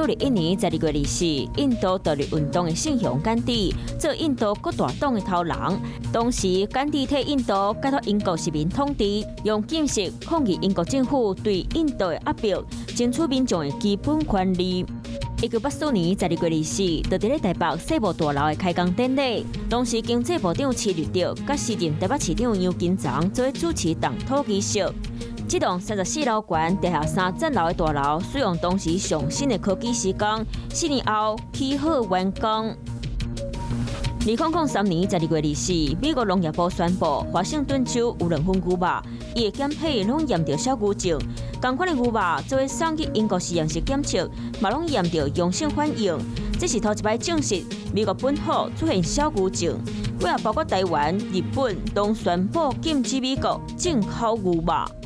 1921年12月24，印度獨立運動的聖雄甘地做印度國大黨的頭人。當時甘地替印度解脫英國殖民統治，用禁食抗議英國政府對印度的壓迫，爭取民眾的基本權利。1984年12月24，就佇咧台北世貿大樓的開工典禮，當時經濟部長徐立德佮時任台北市長楊金松做主持動土儀式。這棟34樓懸地下三層樓的大樓，使用當時上新的科技施工，4年後起好完工。2003年12月24，美國農業部宣布，華盛頓州有兩份牛肉，伊的檢體攏驗著小牛症，仝款的牛肉做伙送去英國實驗室檢測，嘛攏驗著陽性反應。這是頭一擺證實美國本土出現小牛症，尾仔包括台灣、日本，攏宣布禁止美國進口牛肉。